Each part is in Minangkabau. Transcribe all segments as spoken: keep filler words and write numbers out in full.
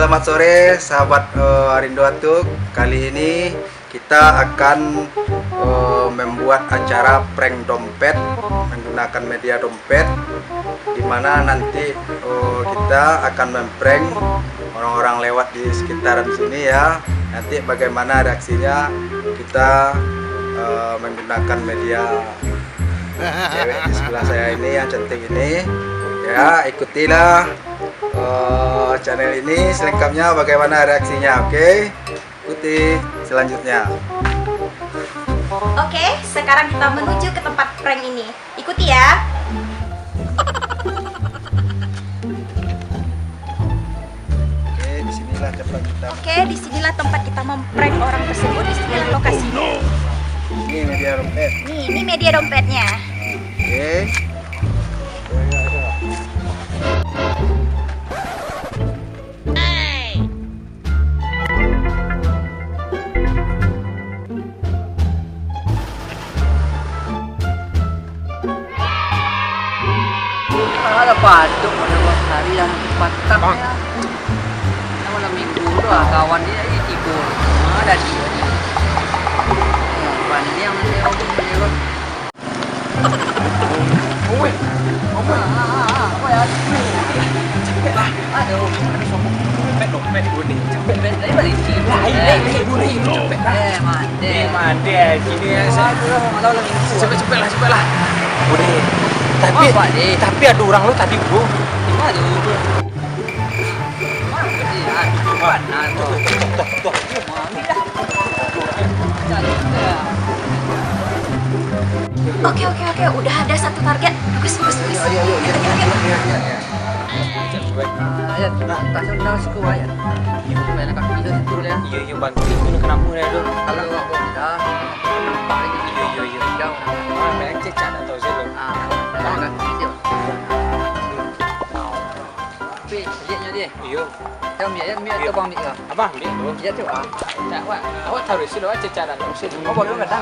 Selamat sore, sahabat, eh, Arindo Atuk. Kali ini kita akan, eh, membuat acara prank dompet menggunakan media dompet, di mana nanti, eh, kita akan memprank orang-orang lewat di sekitaran sini, ya. Nanti bagaimana reaksinya, kita, eh, menggunakan media cewek di sebelah saya ini yang cantik ini. Ya, ikutilah, eh, channel ini selengkapnya bagaimana reaksinya, oke? Ikuti selanjutnya. Oke, sekarang kita menuju ke tempat prank ini. Ikuti ya. Oke, di sinilah tempat kita. Oke, di sinilah tempat kita memprank orang tersebut. Di sinilah lokasinya. Ini media dompet. Nih, ini media dompetnya. Oke. Alah, batuk pada hari yang patah ya. Malam minggu tu lah, kawan dia ni tidur. Mana dia ni? Yang pandai yang dia, dia. Oi, oi. Ah, ah, ah, apa ya? Capek lah. Aduh. Capek dompet gue ni. Capek. Dompet tadi balik sini. Lah, eh, eh, eh, gue ni capek lah. Eh, mati. Eh, mati, eh, gini ya, saya. Aduh, malam minggu. Capek, capek lah, capek lah. Gue ni. Tapi, apa, deh? Tapi ada orang lo tadi, bro. Di mana tu? Mana tu? Tuh, tuh, tuh, tuh. Oke, oke, oke. Udah ada satu target. Bagus, bagus, bagus. Ayo, ayo, ayo, ayo, ayo, ayo, ayo. Ayo, tasnya udah cukup, ayo. Banyak kaki dia itu, ya. Iya, iya, bantu itu nak kenapa dia tu? Kalau awak buat dah, nampak lagi. Iya, iya, iya. Jauh. Ah, main cecak tak tahu sih, lo. Ah, banyak kaki dia. Tapi, lihatnya dia. Iya. Kau ambil, ya, ambil atau abang ambil kau? Abang ambil tu. Ya, tu, ah. Tak, awak, awak taruh sini, awak cecah dah, taruh sini. Oh, boleh, kadang.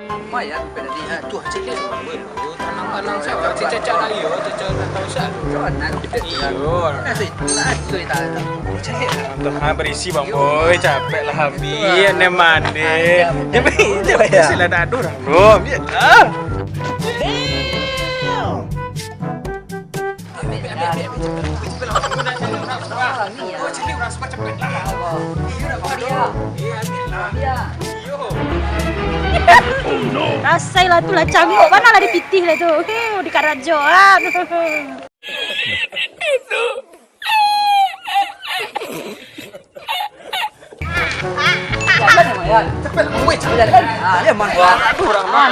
Lumayan, tadi. Itu aja dia. Tenang, tenang saja. Cecah dah, iya, cecah dah, taruh sini. Kawan, nanti. Iya. Nanti, nanti, nanti. Cari. Tuh, ah, berisi, Bang Boy, capek lah habis. Iya, nih, mandi. Iya, betul. Dia berisi lah, dah ada orang. Bro, ambil lah. Damn. Rasai lah tu lah, cangok bana lah di pitih lah tu. Hiu, di karajo, ah. Cepet, weh, cepet. Ah, dia mah. Wah, aduh, orang mah.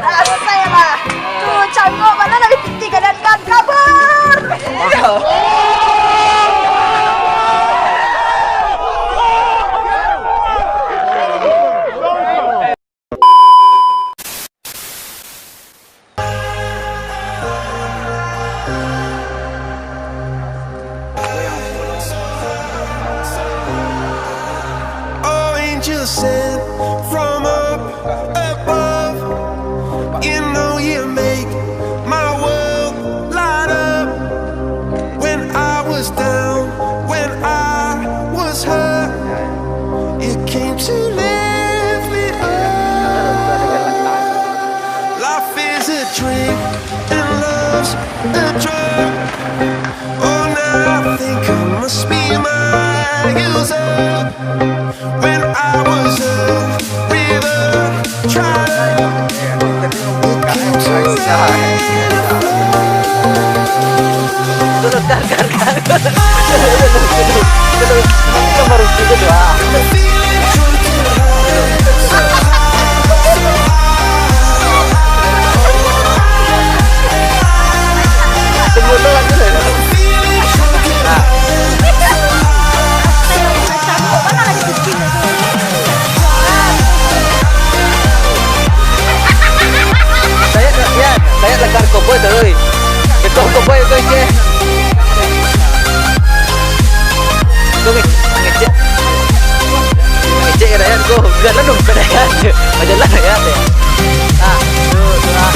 Rasai lah. Tu cangok bana dari pitih ka dandan, kabur. Oh, angel sent from up above. You know you make my world light up. When I was down, when I was hurt, you came to lift me up. Life is a drink and love's a drug. Oh, now I think I must be my user. When I was a river, tried to came to rise. Turun, dar, dar, dar. Turun, turun. Itu baru itu doang. Tunggu dulu, tunggu dulu. Nah. Saya, ya, saya legar koboi tu, oi. Betul koboi tu, Ceh. Tu, ngecek. Ngecek ya, Ryan, tu. Biarlah dong, Ryan. Ajalah, Ryan, ya. Ah, tu, tu, ah.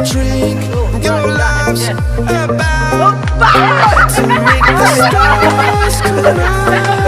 Drink, your life's about to make the stars collide.